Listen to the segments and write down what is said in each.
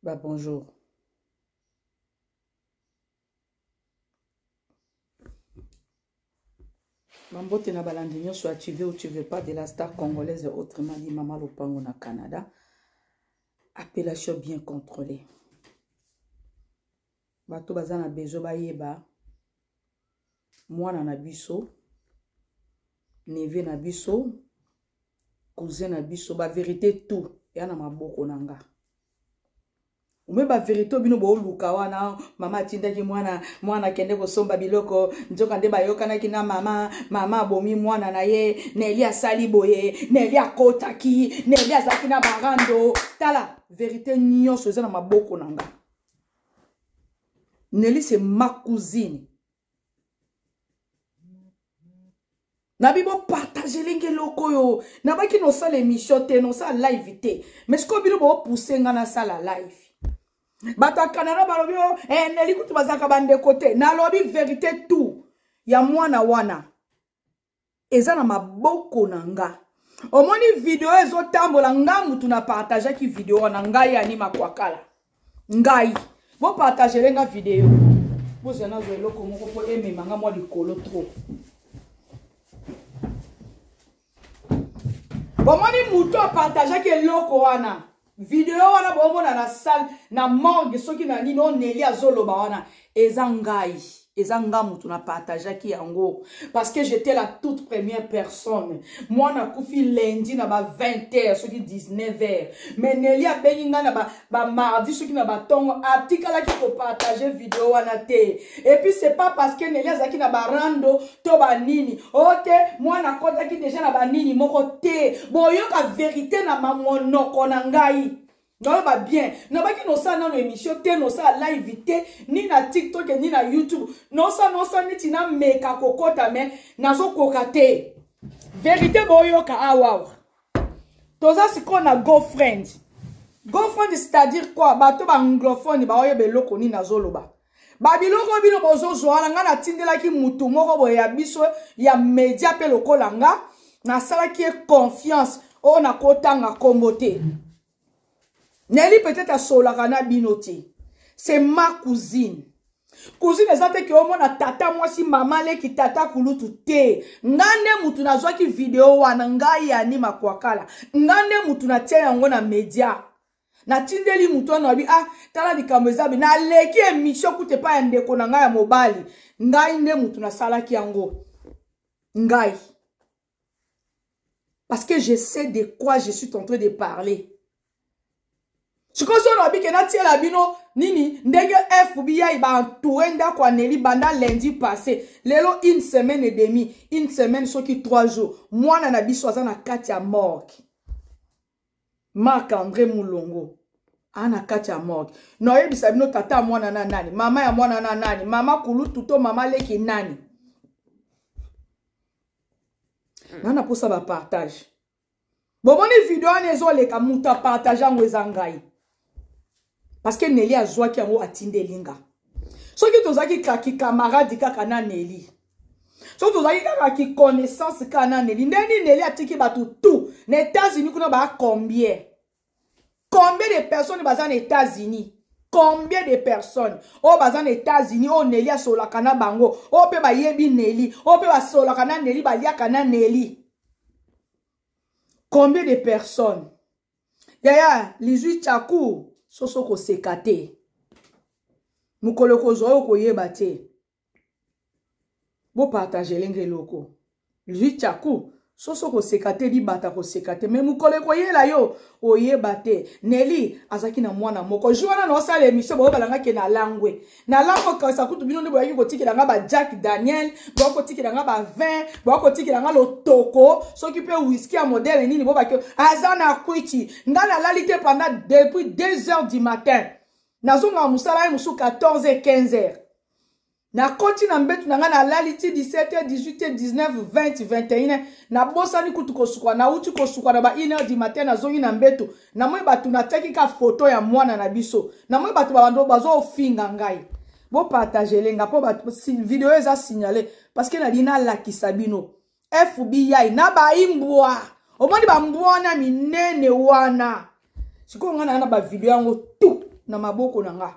Ba bonjour. Bambote na balandi nyonso ya tu veux ou tu veux pas de la star congolaise autrement dit mama lopango na Canada. Appellation bien contrôlée. Bato baza na besoin bayeba mwana na biso neveu na biso cousin na biso ba verite tout ya na maboko na nga ome ba verite bino booluka wana mama atindaki mwana mwana akende kosomba biloko nzoka nde bayokanaki na mama mama abomi mwana na ye neli asali boye neli akotaki neli azalaki na barando tala verite nyonso eza na maboko na nga neli c'est ma cousine nabi bopartage elingi eloko oyo nabaki nosala émission te nosala live te mais sikoyo bino bopousse nga nasala live bato ya canada balobi o oh, eh, neli kutu bazalaka bandeko te nalobi verité tout ya mwana wana eza na maboko na nga omoni video ezotambola nga mutu na partageaki video wana ngai ani makwakala ngai bopartagele nga video bozela nazwa eloko moko mpo emema nga mwa likolo trop bomoni moto apartageaki eloko wana video wana bomona na salle na morgue soki na nini oyo neli azoloba wana eza ngai eza nga moto na partageaki yango parce que j'étais la toute première personne mwana akufi lundi na ba 20 heures soki 19 heures mais neli abengi ngai na bamardi ba soki na batongo atikalaki kopartage video wana te et puis c'est pas parce que neli azalaki na barando to banini o oh, te mwana akotaki deja na banini moko te boyoka verite na mamonoko na ngai naloba bien nabaki nosala nano émission te nosala live te ni na tiktok ni na youtube nosala nosala neti nameka kokota me nazokoka te verite boyoka awawa toza sikoyo na gofriend gofriend c'est-à-dire quoi bato baanglophone baoyeba eloko nini nazoloba babiloko bino bozozwa wana ngai natindelaki motu moko boye ya biso ya media mpe lokola nga nasalaki ye confiance oyo nakotanga nkombo te neli peut-être asololaka na bino te c'est ma cousine cousine eza te ke omona tata mwasi mama leki tata kulutu te nga nde mutu nazwaki video wana ngai yani makwakala nga nde mutu natia yango na media natindeli moto wana abi ah tala likambo eza bi naleki emission kuta epai ya ndeko na ngai ya mobali ngai nde motu nasalaki yango ngai parce que je sais de quoi je suis en train de parler sikoyo so nabi ke natiela bino nini ndenge fbi baentoure ndako ya neli banda lundi passé lelo une semaine et demi une semaine soki trois jours mwana na biso aza na kati ya morgue Marc Andre Mulongo a na kati ya morgue naoyebisa bino tata ya mwana na nani mama ya mwana na nani mama kulutu to mama leki nani nga na posa bapartage bomoni video wana ezoleka moto apartage yango eza ngai parce que Nelly azwaki yango atindeli nga soki tozalaki kaki camarade kaka na Nelly soki tozalaki kaka ki connaissance kaka na Nelly nde nini Nelly atiki bato tout na États-Unis kuna ba combien combien de personnes baza na États-Unis combien de personnes oyo baza na États-Unis oyo Nelly asololaka na bango oyo mpe bayebi Nelly oyo mpe basololaka na Nelly baliaka na Nelly combien de personnes yaya lizwi chaku soso koseka te mokolo kozwa oyo koyeba te bopartage elenge eloko lizwi chaku soso koseka te libata koseka te me mokolo ekoyela yo oyeba te neli azalaki na mwana moko jour wana naosala emission boyobala nga ke na langwe na langwe kanisa kutu bino nde boyaki kotikela nga ba jack daniel boyaki kotikela nga ba vin boyaki kotikela nga lotoko soki mpe whisky ya modele nini bobaki aza na kwiti nga nalali te pendant depuis 2 heures du matin nazongaka mosala ye mosusu 14 h 15 heures nakoti na mbetu na ngai nalali ti 17 18 19 20 21 nabosani kutu kosukwa nauti kosukwa na ba 1 heure du matin nazongi na mbetu namoni bato natiaki ka foto ya mwana na biso namoni bato babando bazofinga ngai bopartagele nga mpo video eza signale parce que nalingi nalakisa bino fbi na baimbwa omoni bambwa wana minene wana sikoyo ngai naa na bavideo yango tout. na maboko na nga.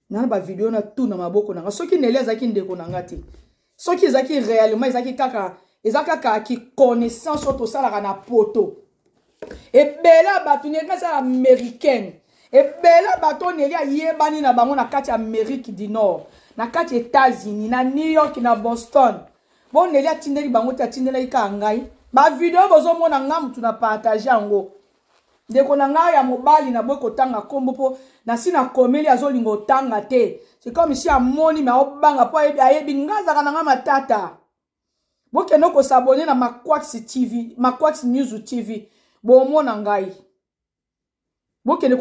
Na ba video na tout na maboko na nga. Soki Nelly azalaki ndeko na nga te. Soki ezalaki réellement ezalaki kaka eza kaka ki connaissance oyo tosalaka na poto. Ebele ya bato Nelly aza américaine. Ebele ya bato Nelly ayebani na bango na kati ya Amérique du Nord, na kati ya États-Unis, na New York, na Boston. Bon Nelly atindeli bango te, atindelaki kaka ngai. Ba video bozomona nga mutu na partage yango. Ndeko na ngai ya mobali na boyi kotanga kombo po nasi nakomeli azolinga otanga te. C'est comme si amoni mais aobanga po ayebi ayebi nga azalaka na nga matata. Bokende kosabone na Makwax TV, Makwax News TV. Bomona ngai. Bokende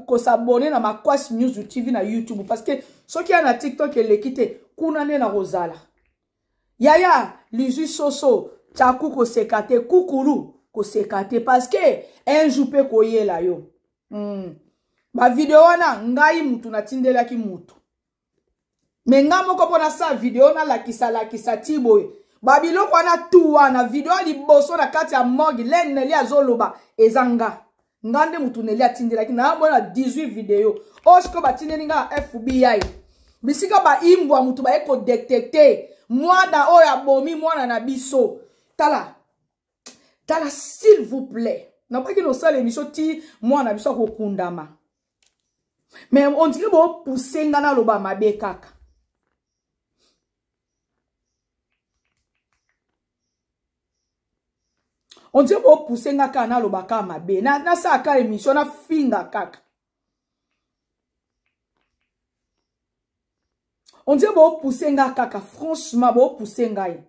kosabone na Makwax News TV na YouTube parce que soki ya na TikTok eleki te kuna nde nakozala. Yaya lizwi soso tchaku koseka te kukuru koseka te parce que un jour pe koyela yo. Ba video wana ngai mutu natindelaki mutu. Me nga moko mpo nasala video nalakisa lakisa ti boye ba biloko wana tu wana video ya liboso na kati ya morgue le Nelly azoloba eza nga. Nga nde mutu Nelly atindelaki na bona 18 video. Oyo sikoyo batindeli nga ya FBI. Bisika ba imbwa mutu baye ko detecter mwana oyo abomi mwana na biso. Tala. Tala s'il vous plaît. Nabaki nosala émission ti mwana na biso akokundama. Mais on dirait bo pousser nga naloba mabe kaka. On dirait bo pousser nga kaka naloba kaka mabe. Nasala kaka émission nafinga kaka. On dirait bo pousser nga kaka, franchement bo pousser ngai.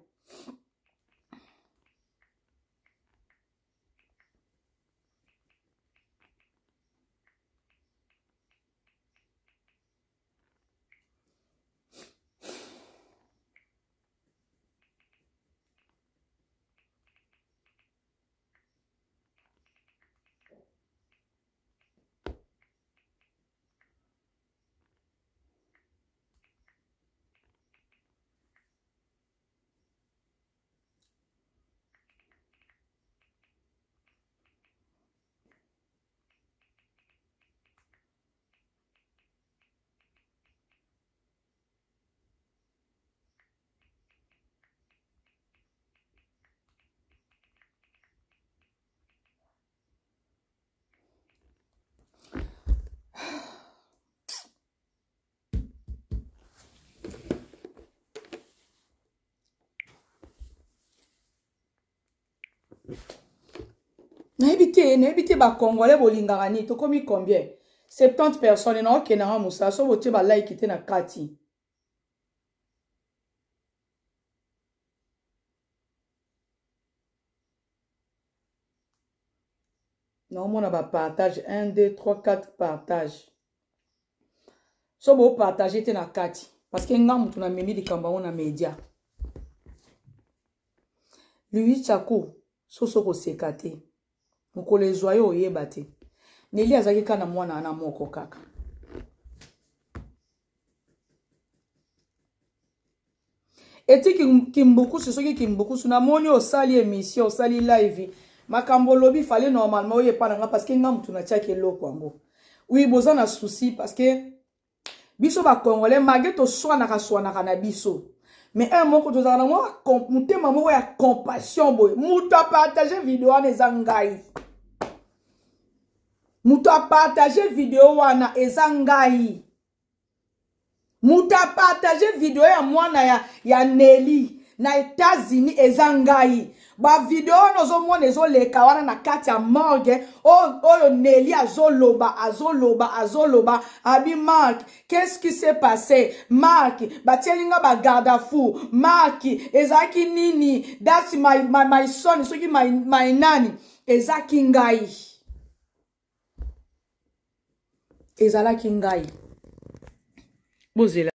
Nayebi te, nayebi te ba Congolais bolingaka nini, tokomi combien? 70 personnes na okende nga mosala so botie ba like te na kati. Naomona ba partage 1 2 3 4 partage. So bo partager te na kati parce que nga mutu na memi likambo yango na media. Louis Tchako soso koseka te. Mokolo ezwa yo oyeba te. Nelly azalaki kaka na mwana wana moko kaka. Eti kimbukusu soki kimbukusu namoni osali émission osali live makambo olobi fallait normalement oye epa na nga parce que nga mutu natiaki eloko yango. Oui, boza na souci parce que biso ba Congolais malgré toswanaka swanaka na biso mais un moko tozalaka na mwa motema moko ya compassion boye. Moto apartage video wana eza ngai. Moto apartage video wana eza ngai. Moto apartage video ya mwana ya Nelly na États-Unis eza ngai. Ba video wana ozomona ezoleka wana na kati ya morgue oyo Nelly azoloba, azoloba, azoloba. Abi Mark, qu'est-ce qui s'est passé? Mark, batieli nga ba garde à fou. Mark, ezalaki nini? That's my son, soki my nani. Ezalaki ngai. Ezalaki ngai. Bozela.